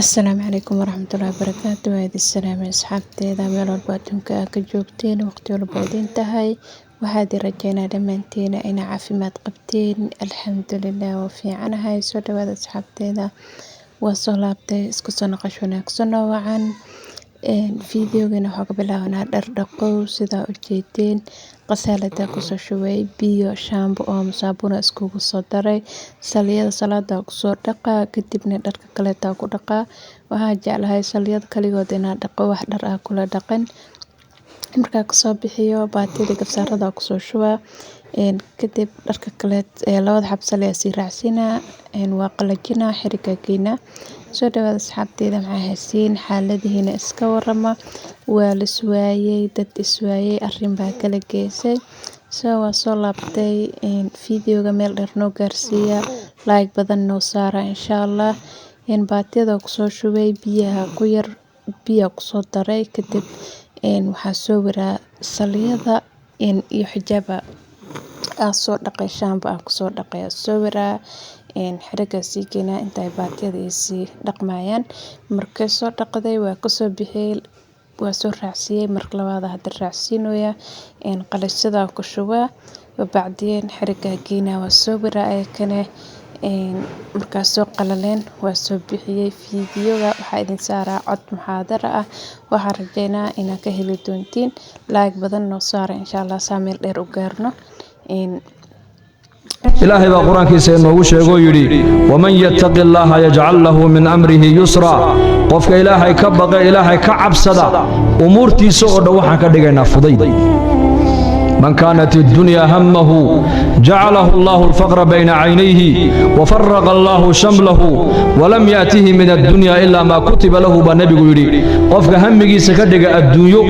Asalaamu calaykum waraxmatullaahi wabarakaatu. Waa idin salaamay asxaabteeda meel walba adduunka aad ka joogteen, waqti walba idin tahay. Waxaa idin rajeynaa dhammaantiin inaa caafimaad qabteen. Alxamdulilah, waa fiicanahay. Soo dhawaada asxaabteeda, waa soo laabtay, isku soo noqosho wanaagsan oo wacan. Fiidiyoogana waxaa ka bilaabanaa dhar dhaqow. Sidaa ujeedeen, qasaalada kusoo shubay biyo, shaambo oo saabuun iskugu soo daray, saliyada salaada kusoo dhaqaa, kadibna dharka kaleeta ku dhaqaa. Waxaa jeclahay saliyada kaligood inaa dhaqo, wax dhar ah kula dhaqan. Markaa kasoo bixiyo, baatida gabsaarada kusoo shubaa, kadib dharka kaleet labada xab sali sii raacsiinaa, waa qalajinaa, xiriga geynaa. Soo dhawaada asxaabteeda, maxaa haysiin? Xaaladihiina iska warama. Waa la iswaayey, dad iswaayey, arrin baa kala geysay. Soo waa soo laabtay. Fiidiyoga meel dheer noo gaarsiiya, like badan noo saara insha Allah. Baatiyada kusoo shubay biyaha, ku yar biya kusoo daray, kadib waxaa soo waraa saliyada iyo xijaaba aa soo dhaqay, shaamba aan kusoo dhaqay soo waraa, xiriga sii geynaa intay baatiyada sii dhaqmayaan. Markay soo dhaqday, waa kasoo bixiyey, waa soo raacsiiyey. Marka labaad hadda raacsiinoya, qalashada ku shubaa, bacdiyeen xiriga geynaa, waa soo waraa ayakane. Markaa soo qalaleen, waa soo bixiyey. Fiidiyoga waxaa idin saaraa cod muxaadara ah. Waxaan rajeynaa inaad ka heli doontiin. Like badan noo saara insha Allah, saa meel dheer u gaarno. Ilaahay baa qur-aankiisa inoogu sheegoo yidhi: "Waman yattaqi allaaha yajcal lahu min amrihi yusra." Qofka Ilaahay ka baqa, Ilaahay ka cabsada, umuurtiisa oo dhan waxaan ka dhigaynaa fudayd. Man kaanat iddunya hammahu jacalahu allahu alfaqra bayna caynayhi wafaraqa allahu shamlahu walam yaatihi min addunya ilaa maa kutiba lahu, baa nebigu yidhi. Qofka hammigiisa ka dhiga adduunyo,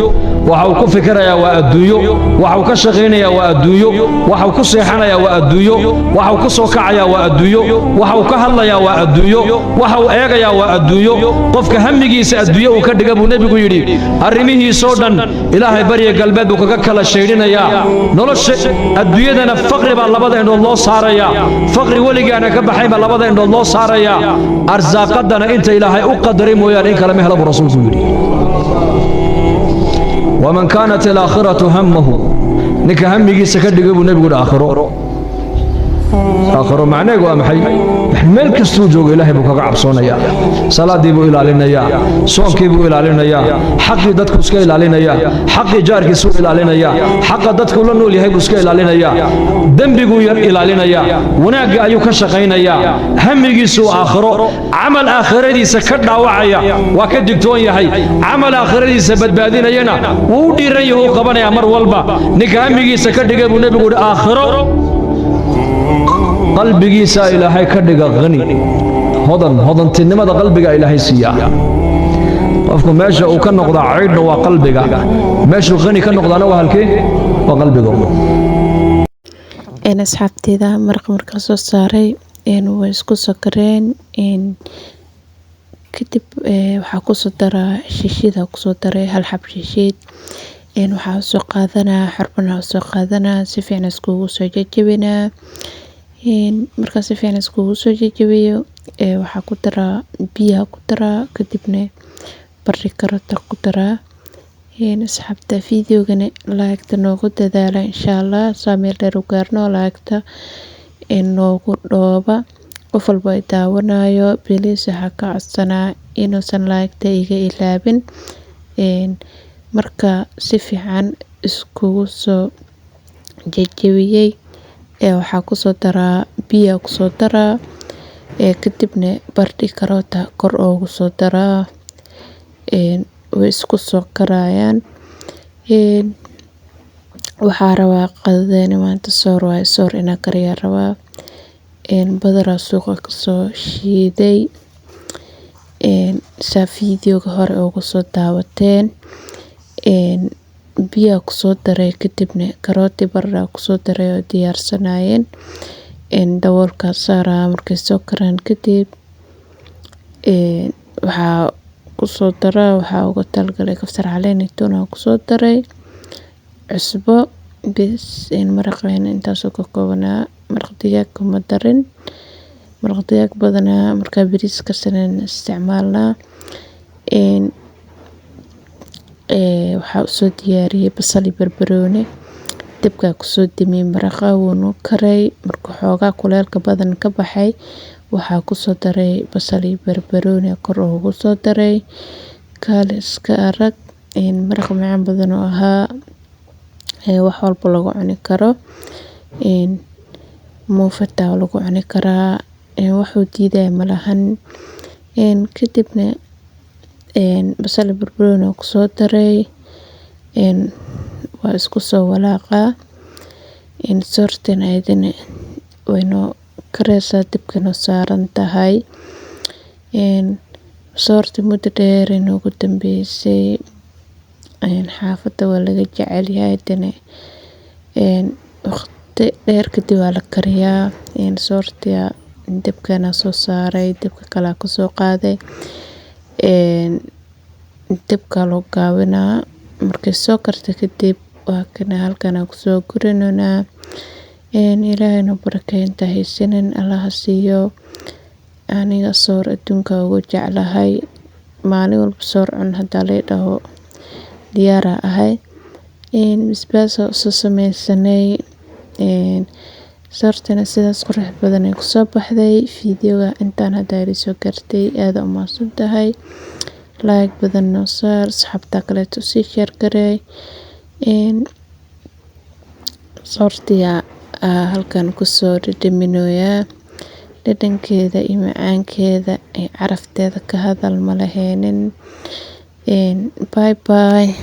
waxa uu ku fikirayaa waa adduunyo, waxa uu ka shaqaynayaa waa adduunyo, waxa uu ku seexanayaa waa adduunyo, waxa uu ku soo kacayaa waa adduunyo, waxa uu ka hadlayaa waa adduunyo, waxa uu eegayaa waa adduunyo. Qofka hammigiisa adduunyo uu ka dhiga, buu nebigu yidhi, arrimihiisoo dhan Ilaahay barya galbeed buu kaga kala shaydhinayaa. Nolosha adduunyadana faqri baa labada indhood loo saarayaa, faqri weligaana ka baxayn baa labada indhood loo saarayaa. Arsaaqadana inta Ilaahay u qadaray mooyaane in kale ma hela, buu rasuulku yidhi. Waman kaanat alaakhiratu hammahu, ninka hammigiisa ka dhigay, buu nebigu yidhi, aakhiro. Aakhiro macnaheegu waa maxay? Meel kastuu joogo Ilaahay buu kaga cabsoonayaa, salaaddii buu ilaalinayaa, soonkii buu ilaalinayaa, xaqii dadku iska ilaalinayaa, xaqii jaarkiisuu ilaalinayaa, xaqa dadku la nool yahay buu iska ilaalinayaa, dembiguu yar ilaalinayaa, wanaagga ayuu ka shaqaynayaa. Hamigiisuu aakhiro, camal aakhiradiisa ka dhaawacaya waa ka digtoon yahay, camal aakhiradiisa badbaadinayana wuu u dhiiran yahu u qabanayaa mar walba. Ninka hamigiisa ka dhigay, buu nebigu yidhi, aakhiro, qalbigiisaa Ilaahay ka dhiga hani, hodan. Hodantinimada qalbiga Ilaahay siiyaa. Qofku meesha uu ka noqdaa caydhna waa qalbiga, meeshuu hani ka noqdaana waa halkee? Waa qalbiga. Asxaabteeda, maraqa markaa soo saaray, way isku soo kareen. Kadib waxaa kusoo daraa shishida, kusoo daray hal xab shishiid. Waxaa usoo qaadanaa xorbana, usoo qaadanaa, si fiican iskugu soo jajabinaa. Markaa si fiican iskugu soo jajabiyo, waxaa ku daraa biyaha ku daraa, kadibna bari karota ku daraa. Asxaabta, fiidiyoogana like-ta noogu dadaala insha Allah, saa meel dheer u gaarno. Like-ta noogu dhooba. Qof walba ay daawanayo, please, waxaa ka codsanaa inuusan like-ta iga ilaabin. Marka si fiican iskugu soo jajabiyey, waxaa kusoo daraa biya kusoo daraa, kadibna bardhi karoota kor oogu soo daraa. Way isku soo karayaan. Waxaa rabaa qadadeena maanta soor waaye, soor inaan kariyaa rabaa. Badaraa suuqa kasoo shiiday, saa fiidiyoga hore ugu soo daawateen. Biyaa kusoo daray, kadibna karooti baradha kusoo daray oo diyaarsanayeen. Daboolka saaraa. Markay soo karaan kadib, waxaa kusoo daraa, waxaa ugu talagalay kabsar caleen iyo toon kusoo daray, cusbo bis. Maraqeena intaasoo ka koobanaa, maraq digaag kuma darin. Maraq digaag badanaa markaa bariis karsanayno isticmaalnaa. Waxaa usoo diyaariyey basal iyo barbarooni. Dabkaa kusoo damiyey maraqa, wuu noo karay. Marka xoogaa kuleelka badan ka baxay, waxaa kusoo daray basal iyo barbarooni, kor ugu soo daray. Kaale iska arag, maraq macaan badan oo ahaa, wax walba lagu cuni karo. Muufata lagu cuni karaa, waxuu diidaya malahan. Kadibna basal iyo barbarooni kusoo daray, waa isku soo walaaqaa. Soortana ayadana way noo kareysaa, dabka noo saaran tahay. Soorta muddo dheer inoogu dambeysay, xaafadda waa laga jecel yahay. Hadana waqti dheer kadib waa la kariyaa. Soorta dabkana soo saaray, dabka kale kasoo qaaday, dabka loo gaabinaa. Markay soo karto kadib, waa kana halkan kusoo gurinaynaa. Ilaahay noo barakeeyo, inta haysanin Allaha siiyo. Aniga soor adduunka ugu jeclahay, maalin walba soor cun hadaa la dhaho diyaar ahay. Basbaas usoo sameysanay. Soortana sidaas qurux badan ay kusoo baxday. Fiidiyoga intaan hadda ila soo gaartay, aad u mahadsan tahay. Like badan noo saar, asxaabta kaleeto sii share gareey. Soortiya halkan kusoo dhadhaminayaa, dhadhankeeda iyo macaankeeda iyo carafteeda ka hadal ma laheenin. Bye bye.